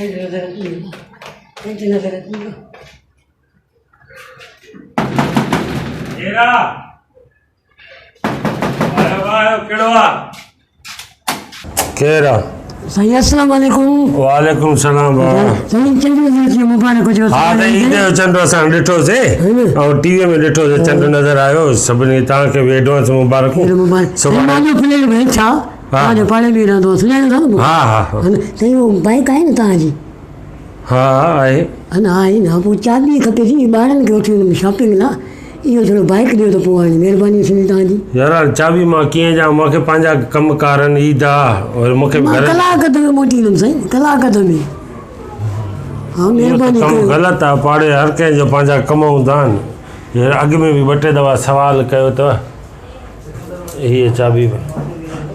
چنڊ نظر اچي ويو چنڊ نظر اچي ويو. ڪير آ؟ آيو آيو ڪهڙو آ؟ ڪير آ؟ سائين السلام عليڪم. وعليڪم السلام بابا. سائين چنڊ نظر اچي ويو مبارڪ هجي. ها ته عيد جو چنڊ اسان ڏٺوسي ۽ ٽي وي ۾ ڏٺوسي چنڊ نظر آيو سڀني توهان کي به ايڊوانس مبارڪون. مبارڪ. سائين مانجو پليٽ ڀئي ڇا؟ توهان جو پاڙي ۾ رهندو آهي سڃاڻو ٿا نه مون کي؟ ها ها ها. سائين اهو بائيڪ آهي نه توهان جي؟ ها آهي. ها نه آهي نه پوء چاٻي کپي ٿي ٻارن کي وٺي ويندم شاپنگ لاء اهو ٿورو بائيڪ ڏيو ته پوء هاڻي مهرباني ٿيندي توهان جي. يار هاڻي چاٻي مان ڪيئن ڏيان مون کي پنهنجا ڪم ڪار آهن عيد آ وري مون کي مان گهر ڪلاڪ اڌ ۾ موٽي ايندم سائين ڪلاڪ اڌ ۾ ها اهو ته مهرباني ڪم ڪيو. غلط آ پاڙي هر ڪنهن جو پنهنجا ڪم هوندا آهن يار اڳ ۾ به ٻه ٽي دفعا سوال ڪيو اٿو. هيء چاٻي به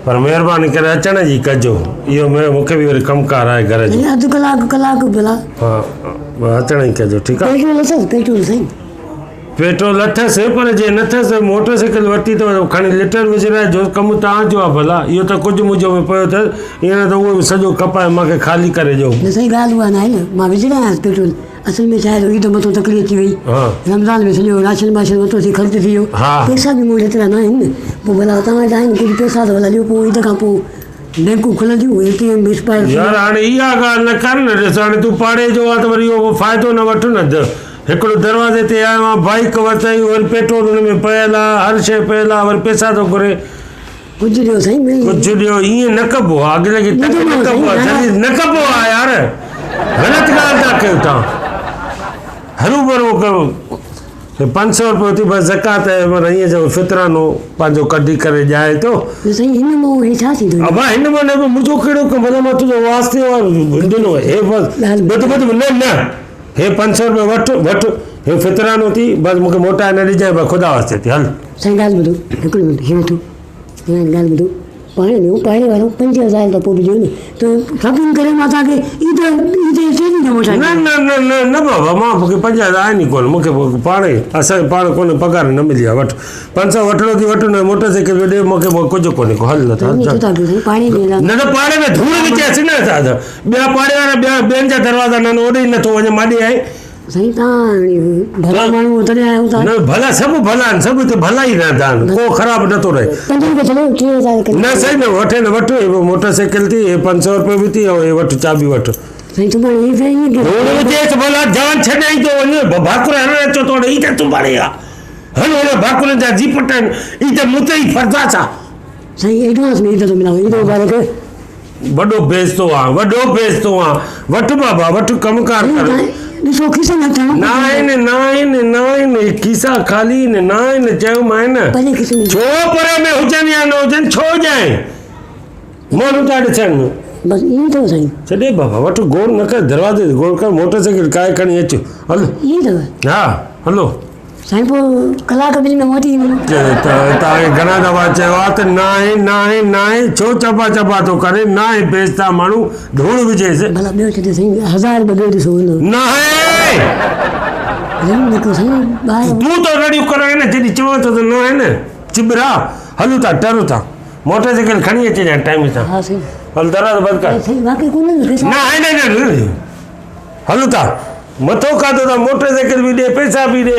پر مهرباني ڪري اچڻ جي ڪجو اهو مون کي به وري ڪم ڪار آهي گهر جو. اڌ ڪلاڪ ڪلاڪ ڀلا. ها اچڻ جي ڪجو ٺيڪ آهي. پيٽرول اٿس پيٽرول سائين. پيٽرول اٿس پر جي نه اٿس موٽر سائيڪل ورتي اٿو کڻي ليٽر وجهرائجو ڪم توهان جو آهي ڀلا اهو ته ڪجهه منهنجو ۾ پيو اٿس ائين نه ته اهو به سڄو کپائي مان کي خالي ڪري ڏيو. نه سائين ڳالهه اها ناهي نه مان وجهرايانس پيٽرول. اصل ۾ ڇا آهي ته عيد مٿو تڪڙي اچي وئي رمضان ۾ سڄو راشن باشن ورتوسين خرچ ٿي ويو پئسا به مون وٽ ايترا نه آهن پوء ڀلا توهان وٽ آهن ڪجهه پئسا ته ڀلا ڏيو پوء عيد کان پوء بينڪون کلنديون اي ٽي ايم به ايڪسپائر ٿي يار هاڻي اها ڳالهه نه ڪر نه ڏس هاڻي تون پاڙي جو آ ته وري اهو فائدو نه وٺ نه هڪڙو دروازي تي آيو آهيان بائيڪ ورتائين وري پيٽرول ان ۾ پيل آ هر شيء پيل آ وري پئسا ٿو گهري. ڪجهه ڏيو سائين مل. ڪجهه ڏيو ائين نه ڪبو آ اڳلي کي تنگ نه ڪبو آ ذليل نه ڪبو آ يار غلط ڳالهه ٿا ڪيو تان هرو ڀرو ڪيو 500 روپيو ٿي بس زڪوات آهي معنيٰ ائين چئو فطرانو پنهنجو ڪڍي ڪري ڄائي ٿو. سائين هن مان هي ڇا ٿيندو؟ ابا هن مان نه منهنجو ڪهڙو ڪم ڀلا مان تنهنجو واسطي وارو ڏنو هي بس ٻڌ ٻڌ نه نه هي 500 روپيو وٺ وٺ هي فطرانو ٿي بس مونکي موٽائي نه ڏجانء بس خدا واسطي ٿي هل. سائين ڳالهه ٻڌو هڪڙو منٽ هي وٺو هاڻي ڳالهه ٻڌو پاڻ ڏيو پاڙي وارو 5000 رپيا پوء به ڏيو نه ته شاپنگ ڪري مان توهان کي عيد عيد جي ٽي ڏينهن موٽائي نه نه نه نه نه بابا مان مونکي 5000 آهن ئي ڪونه مونکي پاڻ ئي اسان کي پاڻ ڪونه پگهار نه ملي آهي وٺ 500 وٺڻو ٿي وٺ نه موٽر سائيڪل به ڏي مونکي ڪجهه ڪونهي ڪو هل نه ته نه ته پاڙي ۾ ڌوڙ وچي نه ٻيا پاڙي وارا ٻيا ٻين جا دروازا نه اوڏي نٿو وڃي ماڏي آهي سائين توهان ڀلا ماڻهو آهيو تڏهن آيا آهيو نه ڀلا سڀ ڀلا آهن سڀ هتي ڀلا ئي رهندا آهن ڪو خراب نٿو رهي. پنج روپيا ڇڏيو 3000 ڪري. نه سائين نه وٺي نه وٺ هي موٽر سائيڪل ٿي هي 500 روپيو به ٿي ۽ هي وٺ چاٻي وٺ. سائين سڀاڻي هي سائين ائين ڪيئن. روڊ وچ اچ ڀلا جان ڇڏائين ٿو وڃ ڀاڪر هڻڻ اچو ٿو هي ته سڀاڻي آ هڻ هن ڀاڪرن جا جي پٽ آهن هي ته مون تي ئي فرض آ ڇا. سائين ايڊوانس ۾ عيد ٿو ملان عيد مبارڪ. وڏو بيعزتو آن وڏو بيعزتو آن وٺ بابا وٺ ڪم ڪار ڪر. ڏسو کيسن ۾ هٿ هڻو. ناهن ناهن ناهن هي کيسا خالي آهن ناهن چيومانء نه. پري کيسي ۾. ڇو پري ۾ هجن يا نه هجن ڇو ڄائين ماڻهو ٿا ڏسن. بس ائين اٿو سائين. ڇڏي بابا وٺ گوڙ نه ڪر دروازي تي گوڙ ڪر موٽر سائيڪل ڪاهي کڻي اچ هل. ائين اٿو. ها هلو. سائين پوء ڪلاڪ ٻن ۾ موٽي ايندم. توهان کي گهڻا دفعا چيو آهي ته ناهي ناهي ناهي ڇو چپا چپا ٿو ڪرين ناهي بيستا ماڻهو ڌوڙ وجهيس. ڀلا ٻيو ڇڏيو سائين هزار رپيا ٻيو ڏسو هوندو. ناهي. رڙيون نه ڪيو سائين ٻار. تون ٿو رڙيون ڪرائين نه جڏهن چوان ٿو ته ناهي نه چٻرا هلون ٿا ٽرون ٿا موٽر سائيڪل کڻي اچجانء ٽائيم سان. ها سائين. هل دروازو بند ڪر. سائين واقعي ڪونهي نه پئسا. ناهي نه نه هلون ٿا. مٿو کاڌو ته موٽر سائيڪل به ڏي پئسا به ڏي.